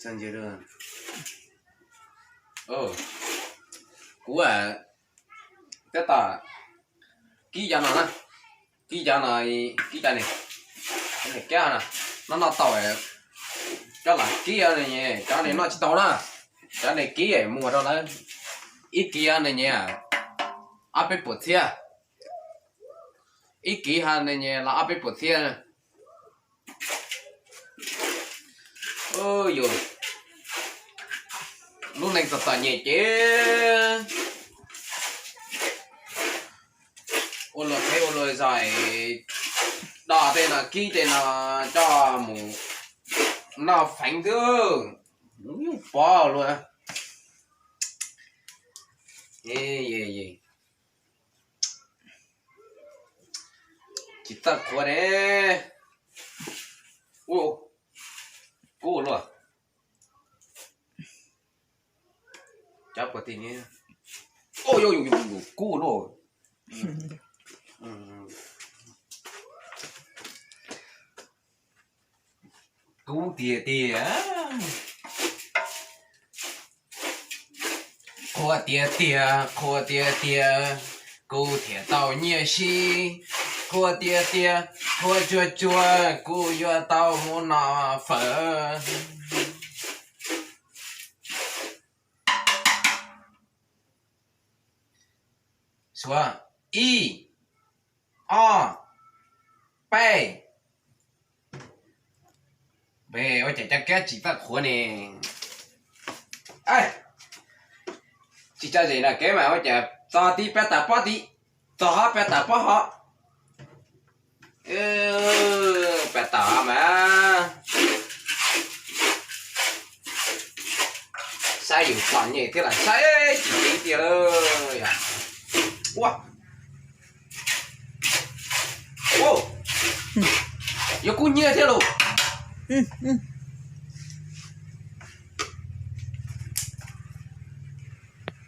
Kuv tab tom kib cov no na, kib cov no, kib cov ni, kab no, no noj tau, coj los kib, cov ni noj tsis tau na, cov ni kib muag rau lawv, ib kib ni nyem ob peb puas txhiab, ib kib ha ni nyem los ob peb puas txhiab. Yus lub neej txom txom nyem ces ua luag qhib ua luag zais, do tej no kib tej no coj mus noj feev xwb, yeej pov luag. Tsis txawj qhuav ne. Kub luaj. Cov puas tig ni, kub luaj. Kub tiag tiag. Qhuas tiag tiag, qhuas tiag tiag, kuv thiaj tau nyiaj sib. Qhuas tiag tiag, qhuas tsuag tsuag, kuv yuav tau mus noj fawm. Suav, ib, ob, peb. Ua cas cov kab tsis txawj qhuav ne? Tsis tso zem no kev mas ua cas txog tib pab tas pob tib, txog hov pab tas pob hov. Pab tas mas saib yus txom nyem thiab los saib tsis tseeb tiag lawm. Ua, yuav kub nyiaj thiab lauj.